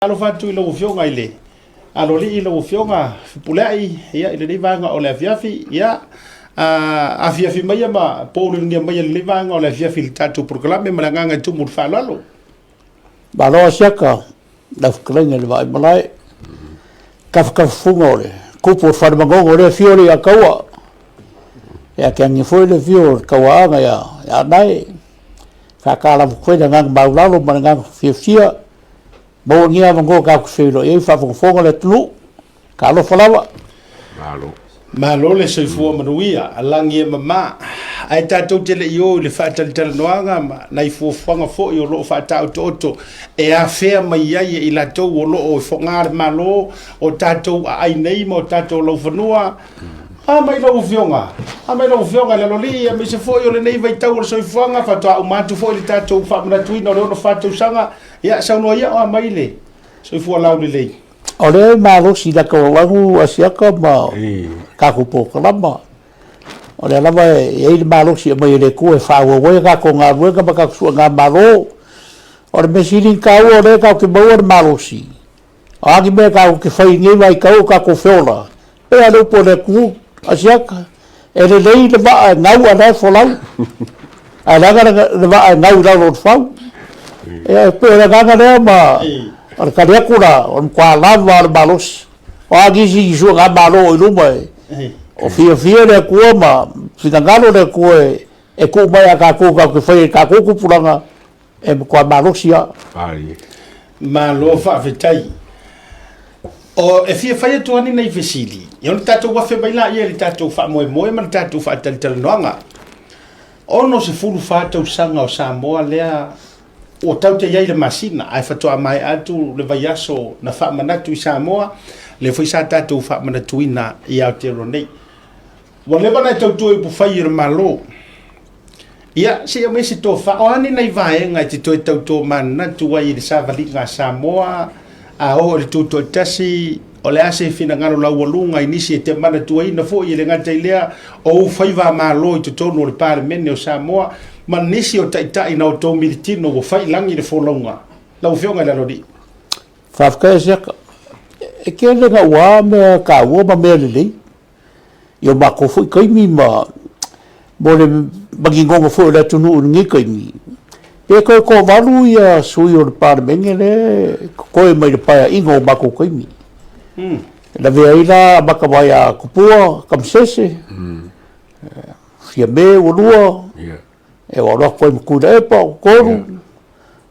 Faatalofa atu i lau Afioga i le Aloalii, lau Afioga Fepuleai, ia, i lenei vaega o le afiafi, ia, afiafi maia ma pouliuligia maia i lenei vaega o le afiafi i le tatou polokalame ma le agaga e tumu i le faaaloalo. Malo Asiata, lau fetalaiga i le Vaaimalae, tafatafafuga o le tupu o le Fale Manono o le afio o le Iataua, ia te ane foi le afio o le Tauaaga ia Anae, faatalofa atu foi i le agaga maualalo ma le agaga fiafia, maua lenei avanoa tatou te feiloai ai, faafogafoga le atunuu, talofa lava. Malo. Malo le soifua manuia, lagi e mama. Ae tatou te le i o i le faatalatalanoaga ma nai fuafuaga foi o lo o faataotooto e afea mai ai e i latou o lo o i fogaa le Malo o tatou aai nei ma o tatou laufanua. A mai lau Afioga, a mai lau Afioga i le Aloalii, aemaise foi o lenei vaitau o le soifuaga, faatoa uma atu foi le tatou faamanatuina o le 64 tausaga. Ia, saunoa ia o a mai le soifua laulelei. O lea e malosi i lata lanu Asiata ma tatou polokalama. O lea lava e i ai le malosi e aumai e le Atua e faaauau ai a tatou galuega ma tatou suegamalo. O le mea sili ona taua o lea tatou te maua le malosi, o a ni mea tatou te fai i lenei vaitau o tatou feola, e pei lava o le upu a le atunuu, Asiata, e lelei le vaa e gau a o la e folau, ae leaga le vaa e gau i lalo o le fau. Ia, e pei o le agaga lea ma o le tali atu la, o le matua lava o le malosi. O a nisi suegamalo o i luma, o fiafia le Atua ma finagalo le Atua e tuu mai ia tatou tatou te faia i tatou tupulaga, e matua malosi lava. Malo faafetai. O, e fia fai atu lava ni nai fesili, ia ona tatou afe mai laia i le tatou faamoemoe ma le tatou faatalatalanoaga. 64 tausaga o Samoa lea ua tatou i ai i le masina, ae faatoa maea atu le vaiaso na faamanatu i Samoa, lea foi sa tatou faamanatuina i Aotearoa nei. Ua leva ona e tautua i upufai o le Malo. Ia, se i aumai se tofa, o a ni nai vaega e te toe tauto manatu ai i le savaliga a Samoa, a oo i le tutoatasi, o le a se finagalo laualuga i nisi e te manatuaina foi, e le gata i lea, o ou faiva malo i totonu o le Palemene o Samoa, ma nisi o taitai na outou militino ua fai i lagi le folauga. Lau Afioga i le Aloalii. Faafetai Asiata. E tele naua mea taua ma mea lelei i o matou foi taimi ma mo le maninoga foi o le atunuu i lenei taimi, pe toe toavalu ia sui o le Palemene lea e totoe mai le paeaiga o matou taimi. E lavea ai la amata mai ia Tupua Tamasese, Fiame ua lua, e ua alu atu ai ma Tuilaepa ua tolu,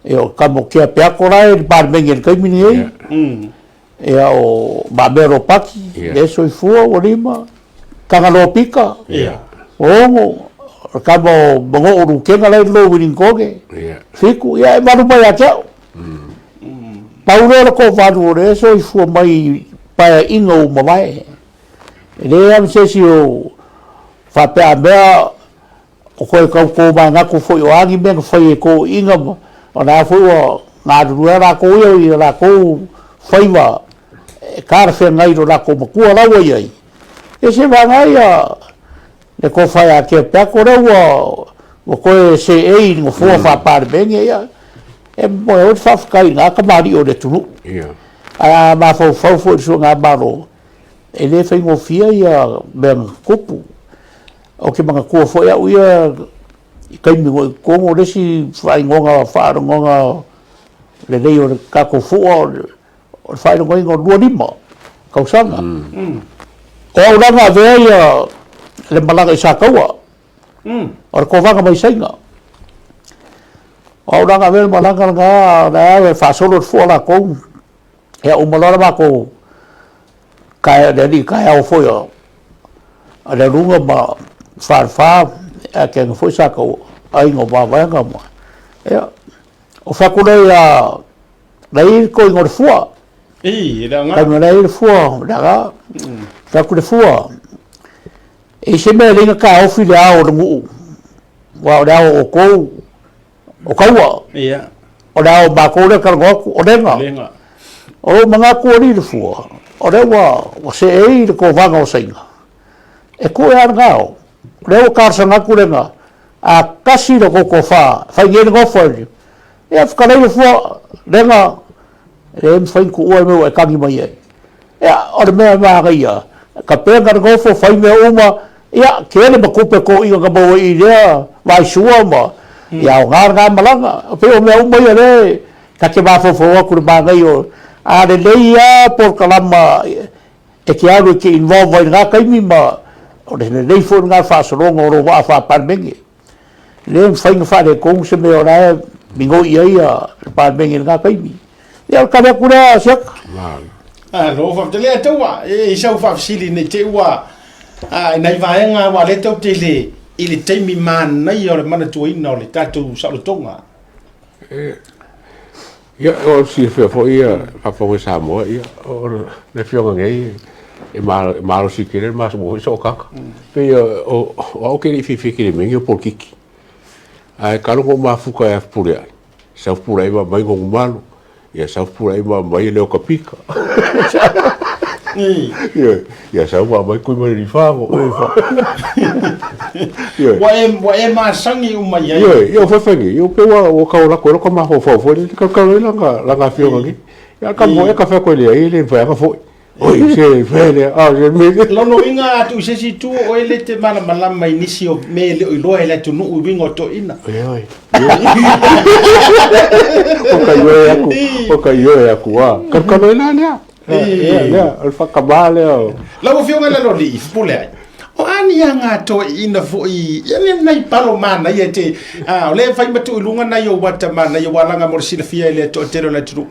ia o tama o Tea Peato la e i le Palemene i le taimi lenei, ia o Mamea Ropati, lea e soifua ua lima, Tagaloa Pita, ua ono, o le tama o Manoo Lutena la e i lalo o Uilinitone, fitu, ia e valu mai ia te au. Pau lea o le toavalu o lea e soifua mai i paeaiga ua mavae. E leai lava se isi o faapea a mea o toe tau tomanatu foi o a ni mea na fai e toeaiina ma o la foi ua galulue lava latou ia i o latou faiva e talafeagai i lo latou matua la ua i ai. Ia se vaega ia le tofa ia Tea Peato lea ua toe seei i le nofoa faa-Palemene, ia e momoli ai le faafetai i na tamalii o le atunuu. Ae a mafaufau foi i le suegamalo, e le faigofie ia mea na tutupu. Ou te manatua foi au ia i taimi foi i totonu o le isi faaigoga faalogoga lelei o le tatou fua o le faailogaina o le 25 tausaga. O au la na avea ia le malaga i Sataua, o le kovaga mai Saina. O au la na avea le malaga lena, o la e faasolo le fua latou. Ia uma loa le matou le alii taeao foi o Lealuga ma Falefa, ae tainane foi Sataua, aiga o Mavaega ma, ia, ou fai atu lea ia, la e i ai le toeaina o le Fua. I, le Aga. Taimi la e i ai le Fua, le Aga. Fai atu le Fua, e i ai se mea e ala ai ona taofi le ao o le nuu, aua o le ao o outou, o Taua. Ia. O le ao o matou lea e talanoa atu, o Lega. Lega. O lou manatu alii le Fua, o lea ua seei le kovaga o Saina, e tuu e lena ao. O lea ua talosaga atu Lega, a tasi le tou tofa, fai nei le nofo, ia fetalai le Fua, Lega, E le mafai ona tuua le mea ua e tagi mai ai. Ia, o le mea manaia, tapena le nofo, fai mea uma, ia, tele ma tupe toeaiina na maua i lea vaisua ma, ia aoga lena malaga. E pei o mea uma ia o lea ta te mafaufau atu i le manaia o, a lelei lava polokalama e te alu e te involve ai i lena taimi ma o le lelei foi lena faasologa o lou vaa faa-Palemene. E le mafai ona faaletonu se mea o la e migoi i ai le Palemene i lena taimi. Ia, o le tali atu lea Asiata. Malo, faafetai. Lea taua, e i sau faafesili nei te ua i nai vaega aua lea tatou te i le i le taimi manaia o le manatuaina o le tatou saolotoga. Ia, o silafia foi ia faafofoga Samoa, ia, o le afioga nei e malosi tele le maso foi sootaga. Pei o au ke le i fiafia tele i mea nei o polokiki. Ae talu ona ou mafuta ia Fepuleai, sau Fepuleai ma aumai Nonumalo, ia sau Fepuleai ma aumai Leota Pita. Ia sau ma aumai Tuimalealiifano. Ua e masani uma i ai. Ioe, ia o fai nei, ia pei ua tau alu atu ai lota mafaufau foi lele, talotalo ai lana afioga nei. Ia ka moe ka fai atu ai leai, e le mafai lava ona foi. Oi, se fai lea, a se mea lea. Lona uiga a tuu i se isi itu, o oe le te malamalama i nisi o mea e le o iloa e le atunuu i uiga o toeaiina. Ioe. O ka ioe atu, o ka ioe atu, a. Talotalo ai la lea. Ia, lea, o le faatamā lea o. Lau Afioga i le Aloalii, Fepuleai, o a ni aga toeaiina foi, ia ni nai palo manaia e te, a, o lea e fai ma tuu i luga nai ou ata manaia ua alaga mo le silafia e le toatele o le atunuu.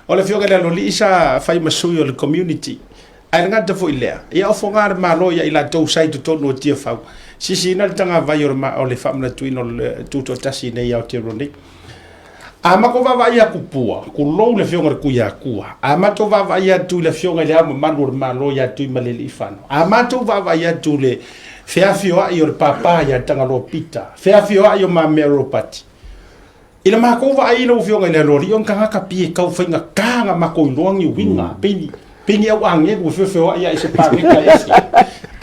O le Afioga i le Aloalii sa fai ma sui o le community, ae le gata foi i lea, ia o foga a le Malo ia i latou sa i totonu o Tiafau, sisiina le tagavai o le, o le faamanatuina o le tutoatasi i nei Aotearoa nei. A matou vaavaai ia Tupua, tulou le Afioga i le Tuiatua, a matou vaavaai atu i le Afioga i Le Ao Mamalu o le Malo ia Tuimalealiifano, a matou vaavaai atu i le feafioai o le Papa ia Tagaloa Pita, feafioai o Mamea Ropati, i le matou vaai lau Afioga i le Aloalii, o ni tagata pei e tau faigata ona matou iloa ni uiga, pei ni, pei ni au agelu e feofeoai lava i se paleta ese.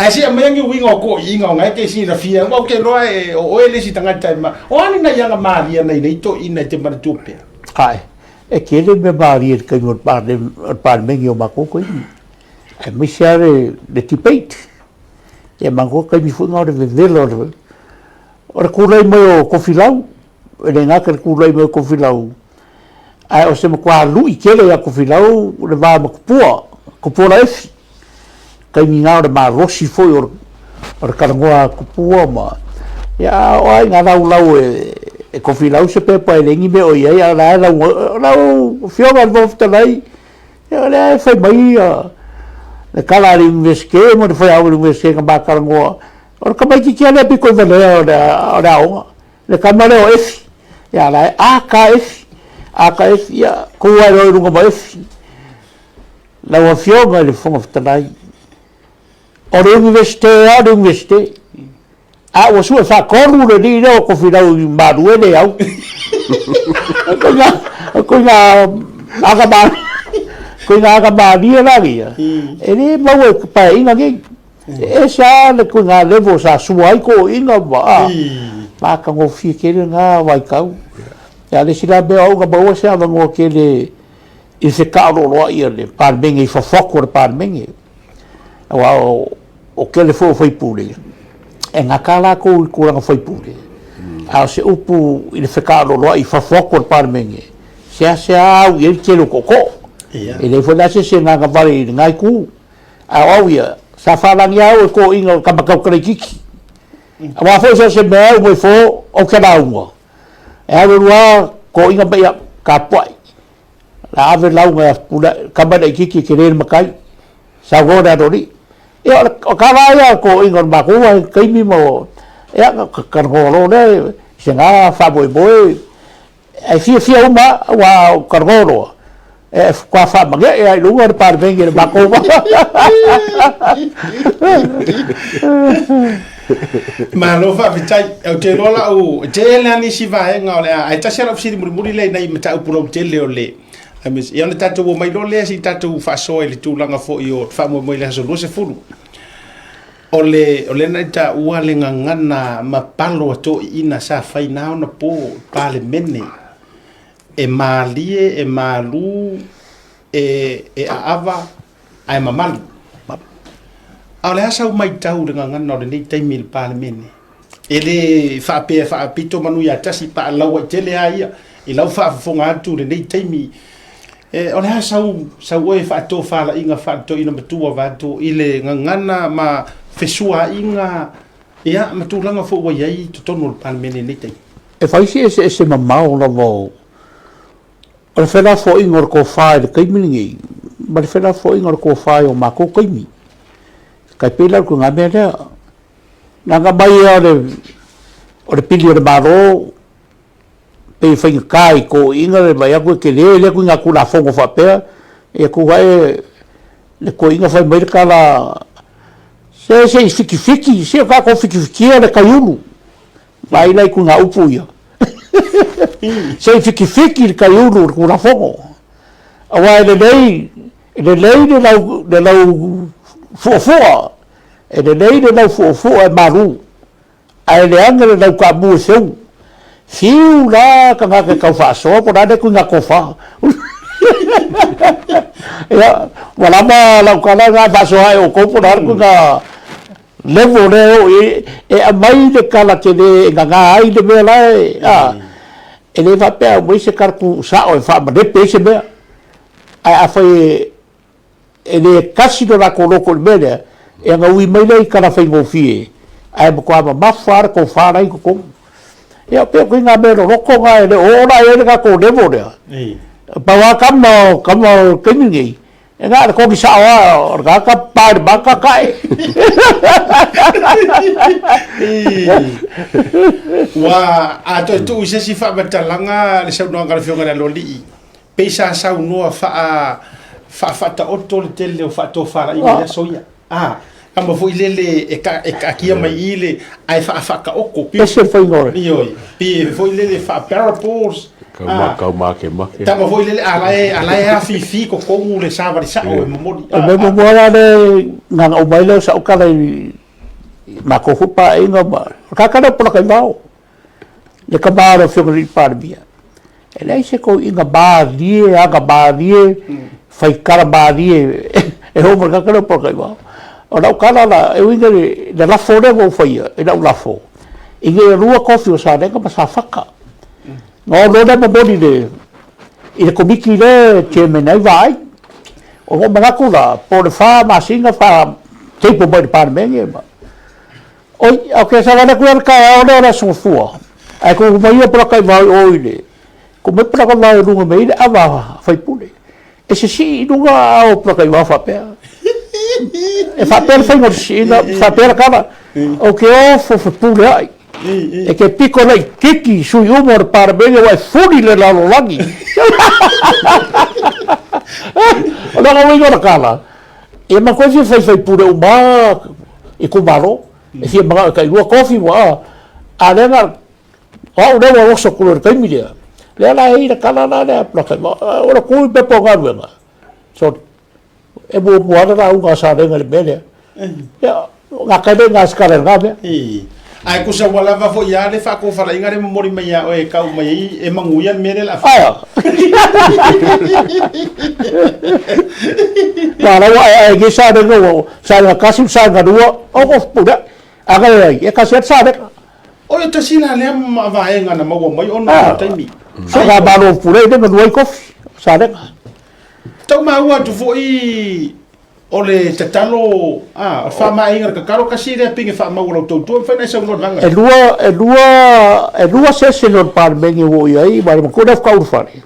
Ae se i aumaia ni uiga o toeaiina ona e te silafia, aua ou te iloa e, o oe le isi tagata e ma... O a ni nai aga malie nai nei toeaiina e te manatua pea? Ae, e tele mea malie i le taimi o le Palemene o matou taimi, aemaise lava le debate. Ia manatua taimi foi na o le vevela o le, o le tulai mai o Tofilau, e le gata i le tulai mai o Tofilau, ae o se matua lui tele ia Tofilau le va ma Tupua, Tupua Laefi. Taimi na o le malosi foi o le talanoa a Tupua ma, ia a o ai na laulau e, e Tofilau se pepa e leai ni mea o i ai, a o la e lau, o lau Afioga i le Fofoga Fetalai, ia o lea e fai mai ia le tala a le Iunivesite ma le faiaoga o le Iunivesite na ma talanoa, o le tamaitiiti lava lea pito i valea o le aoga. Le tama lea o Efi, ia la e A ka Efi, A ka Efi, ia tu ai loa i luga ma Efi. Lau Afioga i le Fofoga Fetalai, o le Iunivesite lava o le Iunivesite, a ua sue faatolu le alii lea o Tofilau i malu e le au. Koina aga ma koina aga malie la ia, e le maua i paeaiga nei. E ese lava le ituaiga level sa sua ai toeaiina ma a, matagofie tele lena vaitau. A o le isi la mea o au na maua se avanoa tele i le fetaaloloai a le Palemene i fafo atu o le Palemene. Aua o tele foi o sui usufono, e gata latou i tulaga sui usufono, a o se upu i le fetaaloloai i fafo atu o le Palemene, seasea au i ai le tele o tootoo. E leai foi la se isi e gagavale i lena itu. A o au ia, sa faalagi lava au e toeaiina o tama tautala itiiti. Aua foi so o se mea e au mai fo, ou te lauga. E alu alu lava toeaiina ma ia tapuai. La ave lauga ia Pule, tama laitiiti e tele le matai. Saunoa le aloalii. Ia o tala lava ia a toeaiina o le matou vaitaimi ma o, ia ona talanoa loa lea i se na faamoemoe Ae fiafia uma aua o talanoa loa, e faatoa faamanee lava i luga o le Palemene i le matou vaa. Malo faafetai. Ou te iloa lau, e tele lava nisi vaega o le a, ae tasi lava lau fesili mulimuli lea i nai mataupu lautele o le ia ona tatou omai loa lea se i tatou faasoa i le tulaga foi o le faamoemoe i le aso 20. O le, o lea na e taua le gagana ma palo a toeaiina sa fai na ona po i Palemene, e malie, e malu. E aava ae mamalu. A o le a sau maitau i le gagana o lenei taimi i le Palemene? E le faapea e faapito manu ia tasi paalauaitele lava ia i lau faafofoga atu i lenei taimi. E, o le a sau, sau oe faatofalaiga faale-toeaina matua vaeatu i le gagana ma fesuaaiga ia, ma tulaga foi ua i ai i totonu o le Palemene i lenei taimi? E fai si eseese mamao lava o O le felafoaiga o le tofa i le taimi lenei ma le felafoaiga o le tofa i o matou taimi. E tai pei la o le ituaiga mea lea. Na ona aumai lava o le pili o le Malo pei e faigata i toeaiina le vaai atu e tele lea ituaiga Tulafono faapea, ia tu ae le toeaina fai mai le tala, se se i fitifiti, se o tatou fitifitia le taiulu. Vaai la i ituaiga upu ia. Se i fitifiti le taiulu o le Tulafono. Aua e lelei, e lelei le lau, le lau fuafua, e lelei le lau fuafua e malu, ae leaga le lau taamu e feu. Fiu la tagata e tau faasoa po o le a lea ituaiga tofa. Ia, ua lava lau tala lena e faasoa ae outou po o le a le ituaiga level lea e oo i ai, e aumai le tala tele e gaga ai le mea la e, a, e le faapea e aumai se tala tuusao e faamalepe ai se mea. Ae afai e, e le tasi lo latou loto i le mea lea, e ana ui mai lea i tala faigofie, ae matua mamafa lava le tofa la e i totonu. Ia, pei o ituaiga mea loloto na e le o oo la i ai le tatou level lea. Pau lava tama o tama o le taimi lenei, E na o le kogi sao lava o le tagata pa i le mata tae. Ua a toe tuu i se isi faamatalaga le saunoaga a le Afioga i le Aloalii, pei sa saunoa faa faafaataoto le tele o faatofalaiga i aso ia. A, tama foi lele e ka, e kaatia mai i le, ae faafaataoto. Ese le faiga o le. Ioe, pei foi lele faa-parables. Kau, kau makemake. Tama foi lele, a la e, a la e afifi i totonu le savali sao e momoli. O le mea muamua la lea na ona uma ai lea o sau tala i matou foi paeaiga ma, o le tagata lea o Polataivao, le tama o le Afioga i le Palemia. E leai se toeaina malie, aga malie, faitala malie e oo mai i le tagata lea o Polataivao. O lau tala la, e uiga i le lafo lea ua ou faia, i lau lafo, ina ia lua tofi o Salega ma Safata. Ona o loa lea momoli i le Komiti lea e chairman ai Vaai. O lou manatu la, po o le fa masina fa table mai i le Palemene ma. Oi, a o ke savali atu ia le taeao lea o le Aso Gafua, ae tuu mai ia Polataivao i o i le, tuu mai Polataivao i luga mai le ava a faipule. E sisii i luga a o Polataivao faapea. E faapea le faiga o le sisiina, faapea le tala, ou te ofo fepuleai. E te pito laitiiti i sui uma o le Palemene ua e fuli le lalolagi. O lona uiga o le tala, ia matou e fia fai faipule uma itumalo, e fia manao e tailua tofi ua a, a lea na, o au lea ua oso atu loa i le taimi lea, lea la e i ai le tala la lea a Polataivao, o le tu i pepa o galuega, sorry, e muamua lava le lauga a Salega i le mea lea. Ia, gata ai lea i gasikala i lena mea. Ae tusa ua lava foi lava le faatofalaiga lea momoli mai ia oe e tau mai ai e manuia le mea lea o le a fai. Aia. Ua la ua aeae nei Salega ua Salega tasi ma Salega lua, o ko pule. A ka leai, e tasi lava le Salega. O le tasi la lea vaega na maua mai ona o le taimi. So ka malo pule le malua ai kofi, Salega. Tau maua atu foi O le tatalo, a, o le faamaeaina o le tatalo, tasi lea pine faamau o lau tautua, e mafai ona e saunoa i le vaega lea. E lua, e lua, e lua session o le Palemene ua ou i ai, aua e matua lea faatoa ulufale,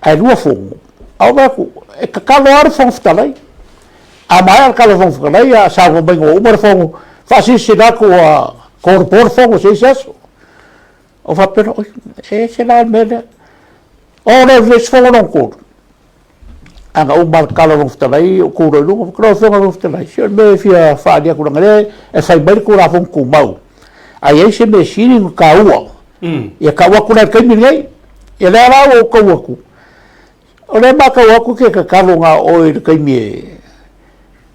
ae lua fono. A ou vaai atu, e tatalo lava le Fofoga Fetalai. A maea le tala a le Fofoga Fetalai, a saunoa mai ua uma le fono, faasilasila atu ua tolopo le fono i se isi aso. Ou faapea loa, oi, e ese la le mea lea. Oo loa i le isi fono lona tolu, Ana uma le tala o le Fofoga Fetalai, ou tu loa i luga, lau Afioga i le Fofoga Fetalai, se o le mea e fia faaali atu leaga o lea e fai mai le Tulafono Tumau, a i ai se mea sili ona taua, ia tau atu la i le taimi lenei. Ia lea la ua ou tau atu, o lea e matau atu e te tatalo na o oe i le taimi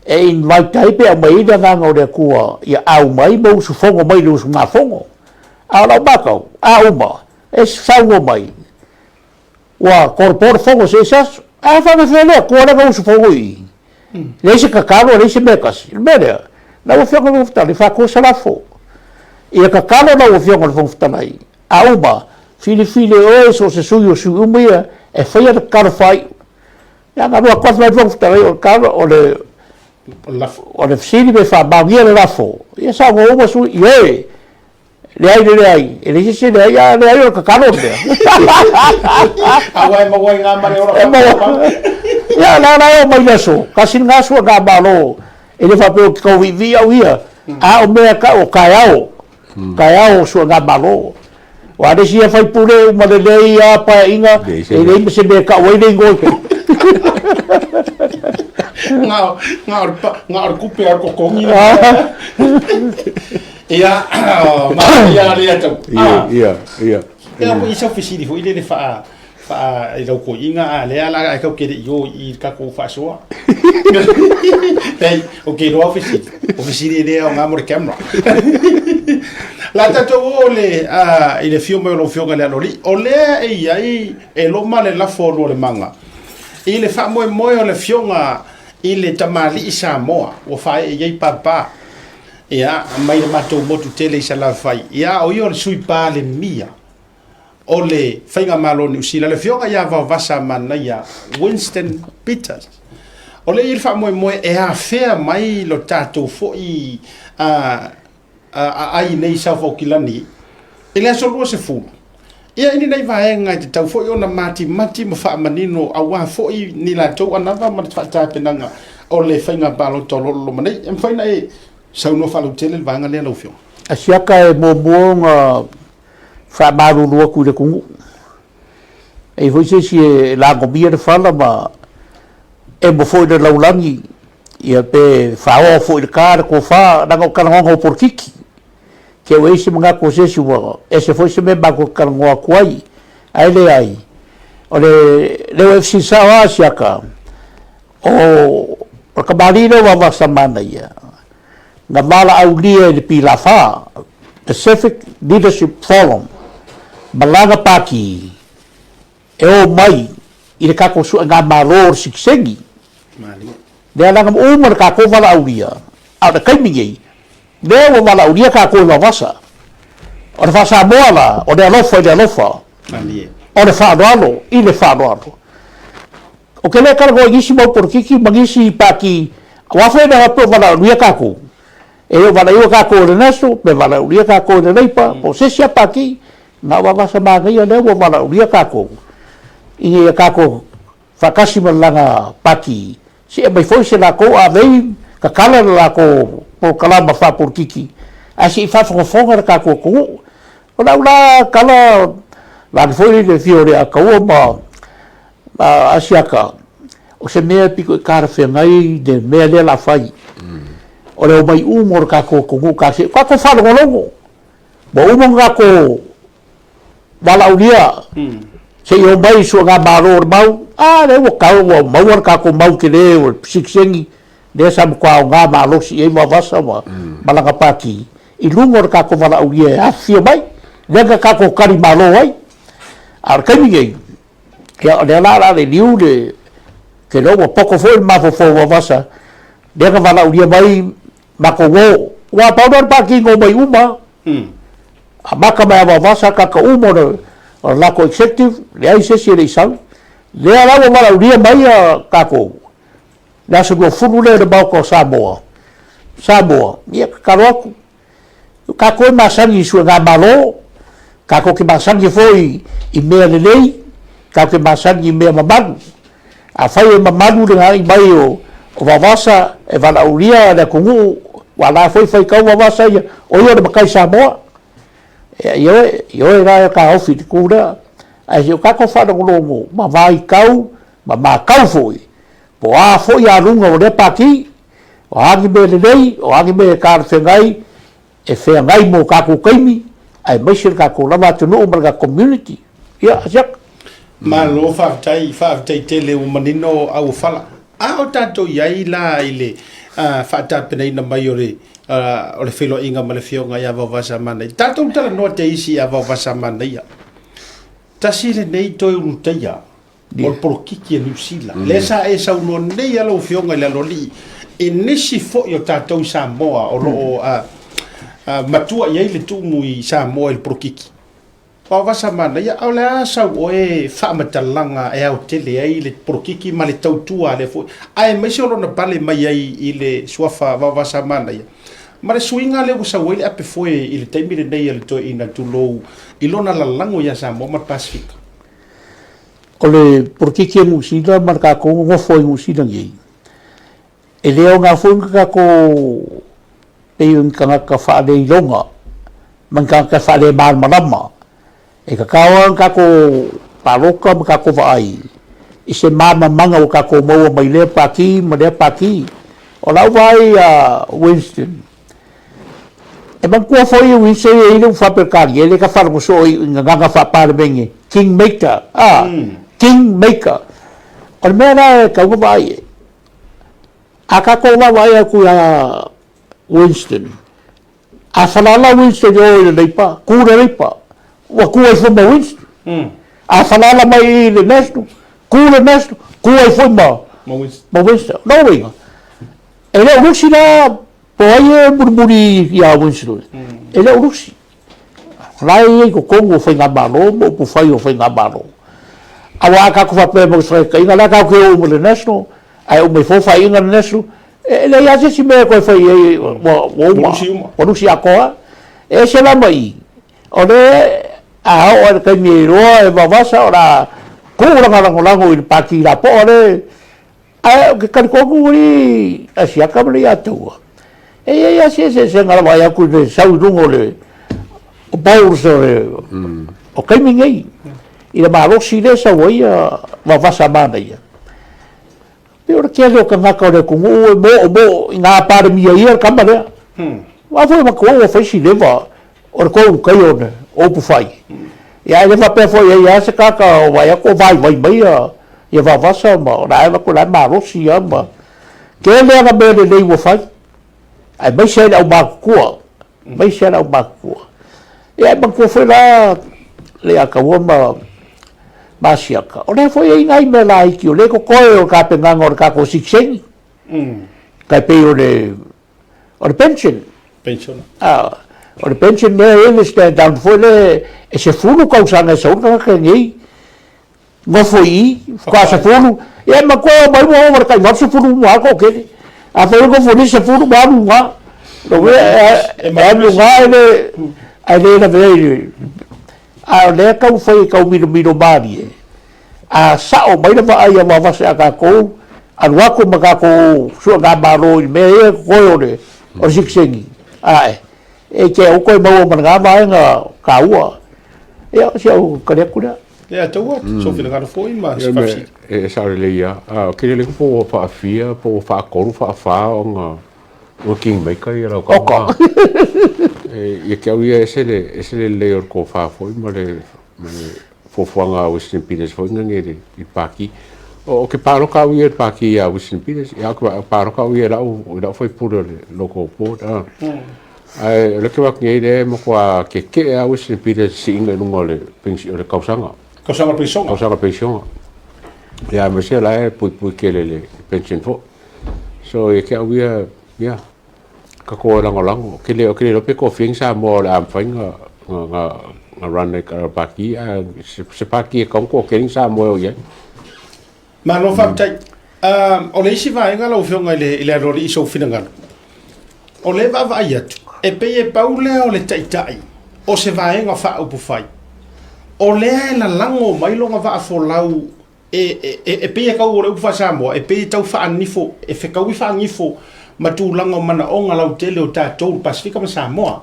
e invite ai pe aumai ai le Agaga o le Atua ia au mai ma usufono mai i le usugafono. A o lau matau, a uma, e saunoa mai, Ua tolopo le fono i se isi aso. Ae faapefea le Atua lea na usufono i i? Leai se tatalo, leai se mea e tasi. O le mea lea, lau Afioga i le Fofoga Fetalai, faatu se lafo, ia tatalo lau Afioga i le Fofoga Fetalai, a uma, filifili e oe so o se sui o sui uma ia e faia le tatalo faaiu. Ia na alu atu lava fai mai le Fofoga Fetalai, o le tatalo, o le, o le fesili pe faamaonia le lafo, ia saunoa uma sui, ioe. Leai le leai, e leai se isi e leai, a leai o le tatalo le mea. Aua e maua ai ngā mare ora e maua. Ia, la la e o mai le aso, kasi le gasu a ngā malo, e le faapea o te tau viivii au ia, a o mea ka o taeao, taeao o sua ngā malo. O a le isi ia faipule uma lelei a paeaiga, e leai ma se mea e tau ai le igoa i totonu. Ngā o le kupe a o le totogi. Ia, manaia lea tau. Ia, ia, ia. Ia, ko isa fesili foi lele faa faa i lau toeaiina a lea la ae tatou te le i o i le tatou faasoa. Nei, ou te iloa au fesili. O fesili e le aoga mo le camera. La tatou o le i le afio mai o lau Afioga i le Aloalii, o lea e i ai e loma le lafo o Lualemaga i le faamoemoe o le Afioga i le tamalii Samoa ua faaee i ai papa. Ia, mai le matou motu tele i Salafai. Ia, o ia o le Sui Palemia o le Faigamalo o Niu Sila, le Afioga ia Vaovasa Manaia Winston Peters. O lea e i ai le faamoemoe e afea mai lo tatou foi aai nei i South Aukilani i le aso 20. Ia, i lenei vaega e tatau foi ona matimati ma faamanino aua foi ni latou anava ma le faatapenaga o le faiga palota o lo o loma nei. E mafai ona e saunoa faalautele le vaega lea lau Afioga? A siaka e muamua ona faamalulu atu i le atunuu. E i ai foi se isi e lagomia le fala ma emo foi le lalolagi, ia pe faaoa foi i le ta le tofa, leaga o talanoaga o polokiki. Te ua i ai se manatu o se isi ua ese foi se mea matou te talanoa atu ai, ae leai, o le leo e fesili sao lava siaka, o le kamali'i lea o Vaovasa Manaia, na valaaulia i le Pilafa, Pacific Leadership Forum, ma lana pati e o mai i le tatou suegamalo o le sitiseni. Lea la na uma le tatou valaaulia, a o le taimi nei, lea ua valaaulia tatou e Vaovasa. O le faa-Samoa la, o le alofa i le alofa, o le faaaloalo i le faaaloalo. Ou te le talanoa i nisi mau polokiki ma nisi pati, aua foi e le faapea o valaaulia tatou. E le o valaaulia tatou e le National, pe valaaulia tatou e le Labour, po o se isi lava pati. Na o Vaovasa Manaia lea ua valaaulia tatou ina ia tatou faatasi ma le lana pati, se i aumai foi se latou avei tatala le latou polokalama faapolokiki, ae se i faafogafoga le tatou atunuu. O lau la tala, vaeane foi le afio o Leiataua ma Asiata, o se mea e pito i talafeagai le mea lea o le a fai, o le omai uma o le tatou atunuu, tatou faalogologo. Ua uma ona tatou valaaulia se i omai i suaga-malo o le mau, a lea ua tau ua maua le tatou mau tele o le sitiseni lea sa matua aoga malosi i ai Vaovasa ma lana pati i luga o le tatou valaaulia e afifio mai, lea na tatou tali malo ai. A o le taimi nei, ia o lea la o le a le liu le, ou te iloa ua poto foi le mafaufau o Vaovasa, lea na valaaulia mai Matou o. Aua pau lea o le Pati na omai uma, amata mai ia Vaovasa, tagata uma o le latou executive, leai se isi e le i sau. Lea la ua valaaulia mai tatou, le aso 20 lea i le Maota o Samoa, Samoa, ia tatalo atu, tatou e masani i suegamalo, tatou te masani foi i mea lelei, tatou te masani i mea mamalu. Afai e mamalu le agai mai o Vaovasa e valaaulia le atunuu, aua o la foi e faitau Vaovasa ia, o ia o le matai Samoa. Ia, ioe, ioe la e taofi i le itu lea. Ae se i o tatou faalogologo ma vaitau ma matau foi, po o a foi aluga o lea Pati, o a ni mea lelei, o a ni mea e talafeagai, e feagai mo tatou taimi, aemaise le tatou lava atunuu ma le tatou community. Ia, Asiata. Malo faafetai, faafetai tele ua manino auofala. A o tatou i ai la i le faatapenaina mai o le o le feiloaiga ma le Afioga ia Vaovasa Manaia. Tatou talanoa te isi ia Vaovasa Manaia. Tasi lenei toe ulutaia. O le polokiki a Niu Sila. Lea sa e saunoa nei lava lau Afioga i le Aloalii i nisi foi o tatou i Samoa o lo o matua i ai le tumu i Samoa i le polokiki. O Vasa manaia, a o le a sau oe faamatalaga e aotele ai le polokiki ma le tautua a lea foi, aemaise o lona pale mai ai i le suafa Vaovasa manaia, ma le suiga lea ua sau ai le ape foe i le taimi lenei a le toeaina tulou i lona lalago ia Samoa ma le Pasefika. O le polokiki a Niu Sila ma le tatou nofo ai Niu Sila nei, e le aoga foi ni tatou pei o ni tagata faaleiloga ma ni tagata faalemalamalama. E tatau lava ona tatou palota ma tatou vaai i se malamalamaga ua tatou maua mai lea pati ma lea pati. O lau vaai ia Winston, e manatua foi Winston e i ai le upu faa-Peretania lea e faalogo soo i gagana faa-Palemene, King Maker, a, King Maker. O le mea la e tatau ona vaai i ai, a tatou vaavaai atu ia Winston, a falala Winston i o i le Leipa, tu le Leipa, ua tu ai foi ma Winston. A falala mai i le National, tu le National, tu ai foi ma, ma Winston. O lona uiga, e le o lusi la po o ai e mulimuli ia Winston, e le o lusi. O la e i ai i totonu o Faigamalo ma upufai o Faigamalo. Aua a tatou faapea mai o se faitaitaiga, o lea tatou te o uma i le National, ae uma ifo faaiuga le National, e leai lava se isi mea e toe fai i ai, ua uma, ua lusi atoa lava. E ese la ma i, o lea a oo lava i le taimi e iloa e vavasa o le a tuu lana lagolago i le Pati lapoa lea, Ae ou te talitonu i Asiata ma le Ataua, e i ai lava si eseesega o le vaai atu i le sau i luga o le bowls o le o taimi nei i le malosi lea e sau ai vavasa manaia. Pei o le tele o tagata o le atunuu e moomoo i na Palemia ia le tama lea. Aua foi matua ua fai si leva o le tou ulutaia o upufai. Ia ae le faapea foi e i ai lava se tagata o vaai atu o vaivai mai ia Vaovasa ma o la e vaai atu o la e malosi lava ma tele ana mea lelei ua fai, aemaise ai le aumatutua, aemaise lava le aumatutua. Ia e manatua foi la Leiataua ma Asiata, o lea foi e i ai nai mea laiti o lea e totoe o le tapenaga o le tatou sitiseni, tai pei o le O le pension. Pension. Ah, o le pension lea e i le stand down foi lea e 10 tausaga e sau le tagata nei nofo i i, faatoa 10, ia e matua o mai ua ova le tai 80 uma lava toatele. A fai o nofo nei 10 ua alu luga. Lona uiga e alu luga e le, ae le lavea i le... A o lea e tau fai e tau milomilo malie, A sao mai le vaai a Vaovasa ia tatou, alu atu ma tatou suegamalo i le mea ia e totoe o le o le sitiseni, ae e te au toe maua ma lena vaega taua. Ia, o si au tali atu lea. Ia, taua, sou finagalo foi ma se faafesili. E sao lelei lava. A, ou te le iloa po ua faafia, po ua faatolu, faafa ona ona king maker ia lau tama. Ia te au ia e ese le ese le lelei o le tofa foi ma le ma le fuafuaga a Winston Peters foi na nei i le pati. O ke paloka au ia i le pati ia Winston Peters, ia au ke paloka au ia i lau, i lau faipule o le local board. Ah. Ae o le ke wak nei le matua keke'e a Winston Peters siiga i luga o le, o le kausaga. Kausaga o le penisiona. Kausaga o le penisiona. Ia aemaise la e puipui tele i le pension foi. So ia te au ia, ia, Tatou e lagolago. Ou te le iloa pe toafia ni Samoa o le a mafai ona run ai i le pati, ae se pati e tatau ona toatele ni Samoa e o i ai. Malo faafetai. O le isi vaega lau Afioga i le Aloalii i sou finagalo, o lea e vaavaai atu, e pei e pau lea o le taitai o se vaega faaupufai, o lea e lalago mai lona vaa folau e pei e tau o le upu faa-Samoa, e pei e tau faanifo, e fetaui faanifo ma tulaga o manaoga lautele o tatou i le Pasefika ma Samoa.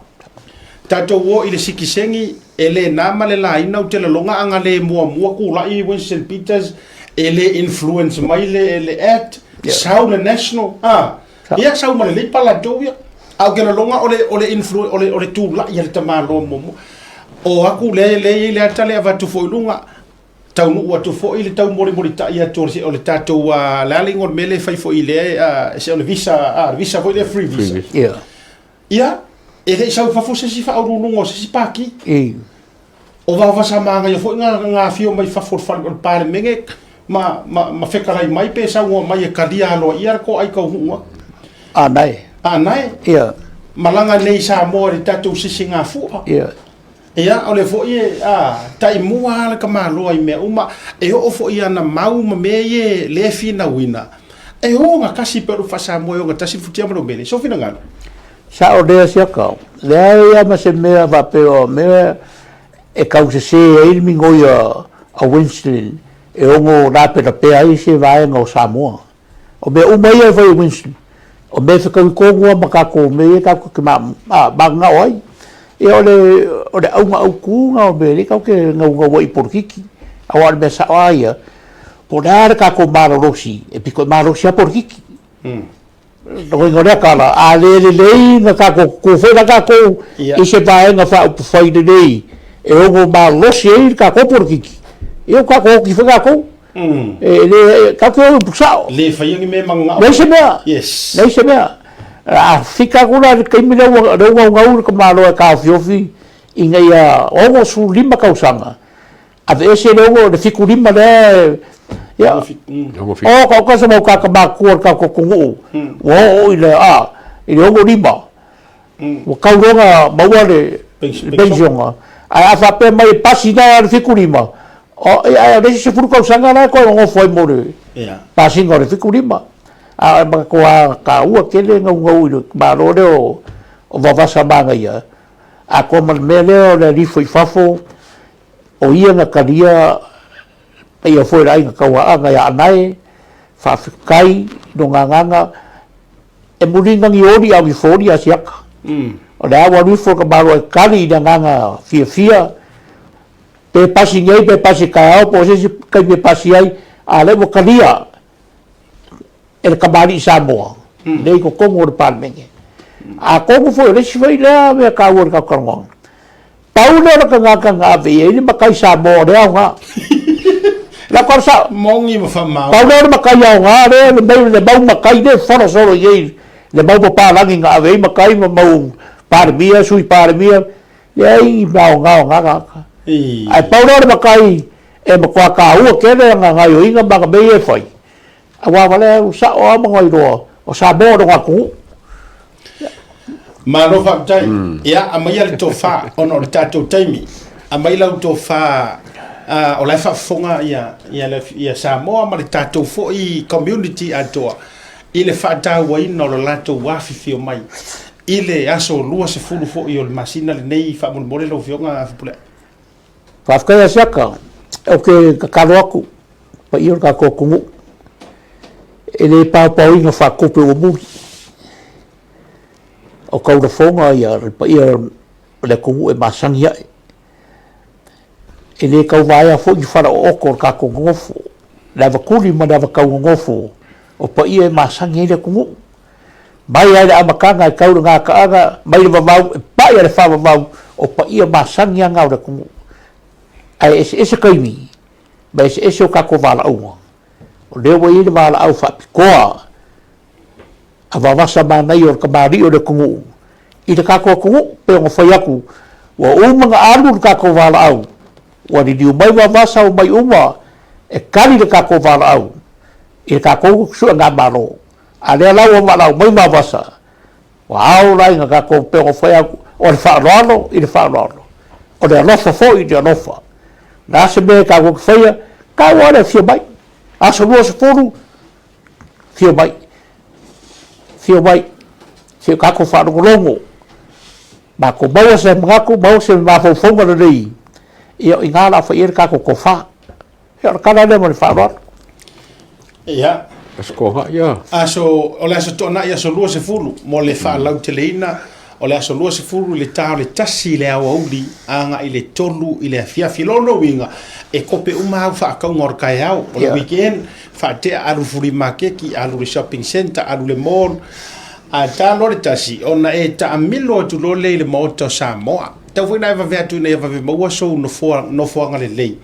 Tatou o i le sitiseni, e le na ma le laina ou te lagona a na le muamua tulai Winston Peters, e le influence mai le, le Act, sau le National, a, ia sau ma le Leipa latou ia. Ae ou te lagona o le, o le influence, o le, o le tulai a le tamaloa muamua. O aku lea, lea e i ai le ata lea e avatu foi i luga, Taunuu atu foi le tau molimolitai atu o le tatou, o le a le igoa o le mea lea e fai foi lea, o le visa, le visa foi lea free visa. Ia, e le i sau i fafo se isi faauluuluga o se isi pati. O Vaovasa Manaia foi na afio mai fafo o le Palemene. Ma, ma, ma fetalai mai pe saunoa mai e talia aloaia le toai taunuu atu. Aanae. Aanae? Ia. Malaga nei i Samoa i le tatou sisigafua. Ia. Ia, o lea foi e, a, taimua lava le tamaloa i mea uma. E oo foi i ana mau ma mea ia lea e finauina, e ogatasi pei o le upu faa-Samoa e ogatasi le futia ma le umele. Sou finagalo. Sao lea siaka. Leai lava ma se mea faapea o mea e tausese ai le migoi a Winston e ono lapelapea ai se vaega o Samoa. O mea uma ia e fai e Winston, o mea e fetaui tonu lava ma tatou mea ia tatou te mananao ai. Ia o le, o le auga autu lena o mea lea tatou te naunau ai i polokiki. Aua o le mea sao lava ia, po o le a le tatou malolosi, e pito i malosi lava polokiki. Lona uiga o lea tala, a le lelei na tatou tutu foi la tatou i se vaega faaupufai lelei e ono malosi ai le tatou polokiki, ia ua tatou oti foi tatou. E le, tatou te o i upu sao. Le faia ni mea mananao. Leai se mea. Yes. Leai se mea. A fika atu la i le taimi lea ua lea ua naunau le tamaloa e taofiofi ina ia 65 tausaga, Aveese le ono, le 75 lea, ia, o ka oka se mau kāka mākua le kākou atunuu, ua oo i le, a, i le 65, ua tau loa ona maua le penisiona. Ae a faapea mai e pasi la le 75, o, ia, ae o le isi 10 tausaga la e toe nonofo ai mo le pasiga o le 75. A o le matua taua tele naunau i le Malo lea o Vavasa Manaia, atoa ma le mea lea o le alifo i fafo, O ia na talia paia foi le aiga tauaaga ia Anae, faafetai no gagaga e muli na ni oli a ni foli a siaka. O le a ua alu ifo le tamaloa e tali i le agaga fiafia, pe pasi nei pe pasi taeao po o se isi taimi e pasi ai, a o lea ua talia e le kamali'i Samoa nei i totonu o le Palemene. Atonu foi o le isi foi lea mea taua i le tatou talanoaga, pau lea o le tagata na ave i ai le matai Samoa o le aoga. Lau tala sao. Moni ma faamaoni. Pau lea o le matai aoga lea, le mau, le mau matai lea e fola solo i ai le mau papalagi na ave ai matai ma mau Palemia, Sui Palemia, leai ni mea aoga o na tagata. Ae pau lea o le matai e matua taua tele ana gaoioiga ma ana mea ia e fai, Aua valea ua sao lava ma iloa o Samoa o lona atunuu. Malo faafetai. Ia, aumaia le tofa ona o le tatou taimi. Aumai lau tofa o la e faafofoga ia, ia, ia Samoa ma le tatou foi community atoa i le faatauaina o le latou afifio mai i le aso 20 foi o le masina lenei. Faamolemole lau Afioga Fepuleai. Faafetai ia Siaka, ou te tatalo atu paia o le tatou atunuu, e le paopaoina faatupe ua muli. O taulafoga ia le paia o le atunuu e masani ae. E le tauvaea foi ni falaooto o le tatou nonofo, le avatuli ma le avatau nonofo o paia e masani ai le atunuu. Mai lava i le amataga e tau i le gataaga, mai le vavau e pai a le faavavau, o paia masani lava na o le atunuu. Ae eseese taimi ma eseese o tatou valaauga. O lea ua i ai le valaau faapitoa a vavasa manaia o le kamali'i o le atunuu i le tatou atunuu, pei ona fai atu, ua uma ona alu le tatou valaau, ua liliu mai vavasa omai uma e tali le tatou valaau i le tatou suegamalo. A lea la ua valaau mai Vavasa, ua ao la ina tatou pei ona fai atu, o le faaaloalo i le faaaloalo, o le alofa foi i le alofa. O le a se mea tatou te faia, tau lava le afio mai. Aso 20, afio mai, afio mai, se i tatou faalogologo, matou maua se manatu, maua se mafaufauga lelei, ia o i ina o le a fai i ai le tatou tofa. Ia, o le tala lea ma le faaaloalo. Ia. Aso Toonai, ia. Aso, o le aso Toonai, aso 20, mo le faalauteleina, o le aso 20 i le ta o le 1 i le aoauli, agai i le 3 i le afiafi. Lona uiga, e kope uma au faatauga o le taeao, o le weekend, faatea alu i le flea maketi, alu i le shopping centre, alu i le mall, ae ta loa le 1, ona e taamilo atu loa lea i le Maota o Samoa. Tau foi ina e vave atu ina ia vave maua sou nofoa, nofoaga lelei.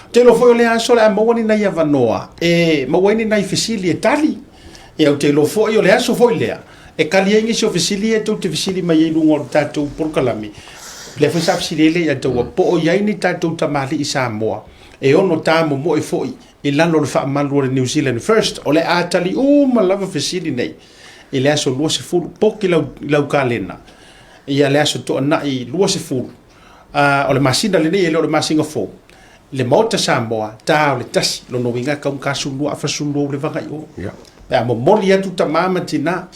Ou te iloa foi o lea aso o le a maua ni nai avanoa e maua ai ni nai fesili e tali. Ia, ou te iloa foi o le aso foi lea e tali ai nisi o fesili ia tou te fesili mai ai i luga o le tatou polokalame. Lea foi sa fesili ai le Aiataua, po o i ai ni tatou tamalii Samoa e ono tamomoe foi i lalo o le faamalu o le New Zealand First. O le a tali uma lava fesili nei i le aso 20, poki lau, lau kalena ia le aso Toonai 20 o le masina lenei, e le o le masina fou, le Maota Samoa, ta o le tasi, lona uiga e tau 42, 42 le vaga i o. Pe a momoli atu tama ma tina,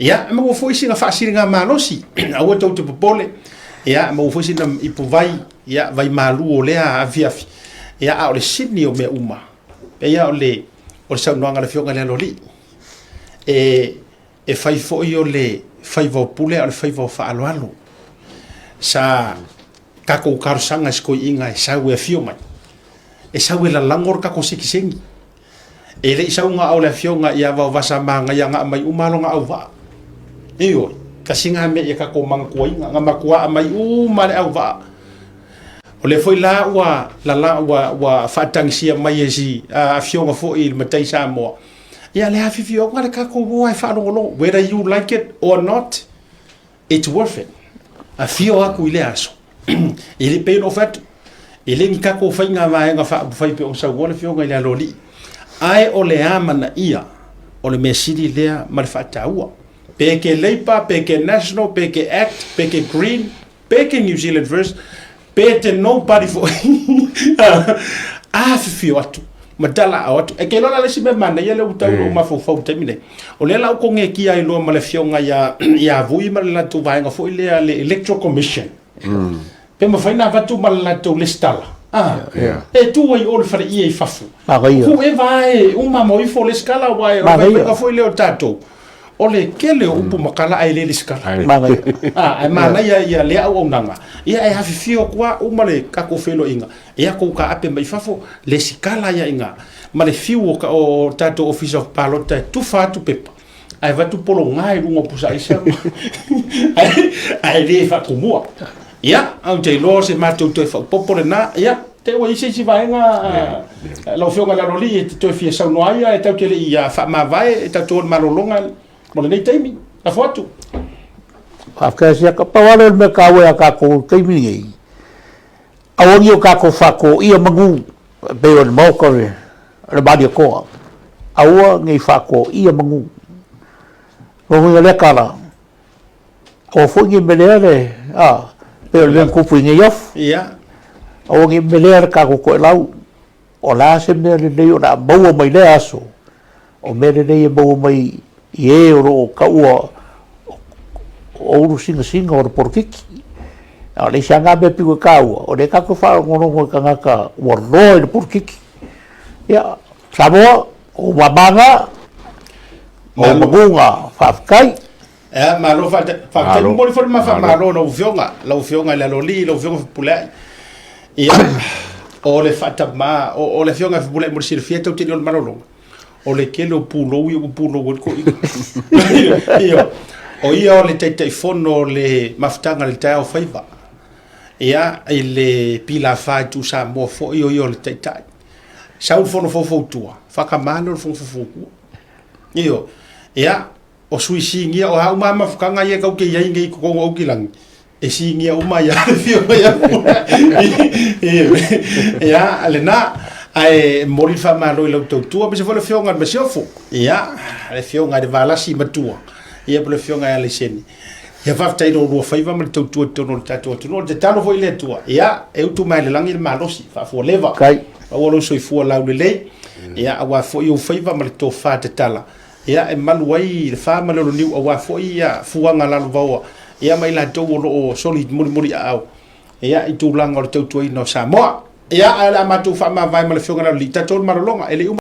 ia, e maua foi sina faasiligamalosi, aua tou te popole, ia, e maua foi sina ipuvai, ia, vai malu o lea afiafi, ia, a o le sini o mea uma, pei lava o le, o le saunoaga a le Afioga i le Aloalii, e, e fai foi o le faiva o pule a o le faiva o faaaloalo. Sa tatou talosaga i si toeaina e sau e afio mai, e sau e lalago le tatou sitiseni. E le i sau na o le afioga ia Vaovasa Manaia na aumai uma lona auvaa. Ioe, tasi na mea ia tatou manatuaina, na matua aumai uma le auvaa. O lea foi la ua lala ua faatagisia mai e si afioga foi i le matai Samoa, ia le afifioga le tatou o e faalogologo, whether you like it or not, it's worth it. Afio atu i lea aso. E le pei ona ou fai atu, e le ni tatou faiga vaega faaupufai pei ona saunoa le Afioga i le Aloalii, ae o le amanaia o le mea sili lea ma le faataua. Pe ke Labour, pe ke National, pe ke Act, pe ke Green, pe ke New Zealand First, pe te nobody foi, afifio atu ma talaau atu. E ke iloa la le isi mea manaia lea ua tau i lou mafaufau i le taimi nei, o lea la ua konekia ai loa ma le afioga ia Vui ma le latou vaega foi lea le Electoral Commission. Pe mafai ona avatu ma le latou lesitala. E tu ai o le faleie i fafo. Whoever e uma mo ifo lesitala, aua o le vaivaiga foi lea o tatou. O le tele o upu ma tala ae le lesitala. Ae manaia ia lea auaunaga. Ia e afifio atu lava uma le tatou feiloaiga. Ia tou taape mai fafo, lesitala ia i ina ma le fiu o tatou Ofisa o Palota e tufa atu pepa, ae avatu pologa i luga o pusa aisa ae le faatumua. Ia, ou te iloa o se matou toe faaopoopo lena. Ia, te ua i ai se isi vaega lau Afioga i le Aloalii e te toe fia saunoa ai, ae tatou te le i faamavae, e tatou o i le malologa mo lenei taimi. Lafo atu. Faafetai Asiata. Pau lava lea o le mea taua ia tatou i le taimi lenei, aua ne i o tatou faatoia manu e pei o le Maota o le Malietoa, aua ne i faatoia manu. Lona uiga o lea tala, aua foi ne i melea le, a, pei o le mea na tupu i Neiafu. Aua ne i melea le tatou toelau, o le a se mea lelei o le a maua mai lea aso, o mea lelei e maua mai i e o lo o taua o ulu singasinga o le polokiki. A o le isi lava na mea pito i taua, o lea tatou te faalogologo i tagata ua loa i le polokiki. Ia, Samoa, o ou mama na, o ou manu na, faafetai. Ia, malo faafetai. Faafetai. Momoli foi le ma faamalo i lau Afioga, lau Afioga i le Aloalii, lau Afioga Fepuleai. Ia, o le faatama, o le Afioga ia Fepuleai mo le silafia, e tou te le o le malologa. O le tele o pulou ia ua pulou ai le toeaina. Ia, o ia o le Taitaifono o le Mafutaga i le Taeao Faiva. Ia, i le Pilafa i Tusamoa foi, o ia o le Taitai. Sau le fono faufautua, faatama lea o le fono faufautua. Ioe. Ia, o sui sinia, o a uma lava mafutaga ia tatou te i ai nei i totonu o Aukilani, e sinia uma ai lava le afioga ia Ia, lena. Ae momoli le faamalo i lau tautua, aemaise foi le afioga i le Masiofo, ia, le afioga i le Valasi Matua, ia po o le afioga ia Laisene. Ia faafetai i lo oulua faiva ma le tautua i totonu o le tatou atunuu. O le tatalo foi i le Atua, ia, e utu mai le lagi le malosi, faafualeva, aua lou soifua laulelei, ia, aua foi ou faiva ma le tofa tatala, ia, e malu ai le fa ma le oloniu, aua foi ia fuaga lalovaoa, ia, ma i latou o lo o soli mulimuliaao, ia, i tulaga o le tautuaina o Samoa. Ia, ae o le a matou faamavae ma le Afioga i le Aloalii, tatou le malologa, e le i uma.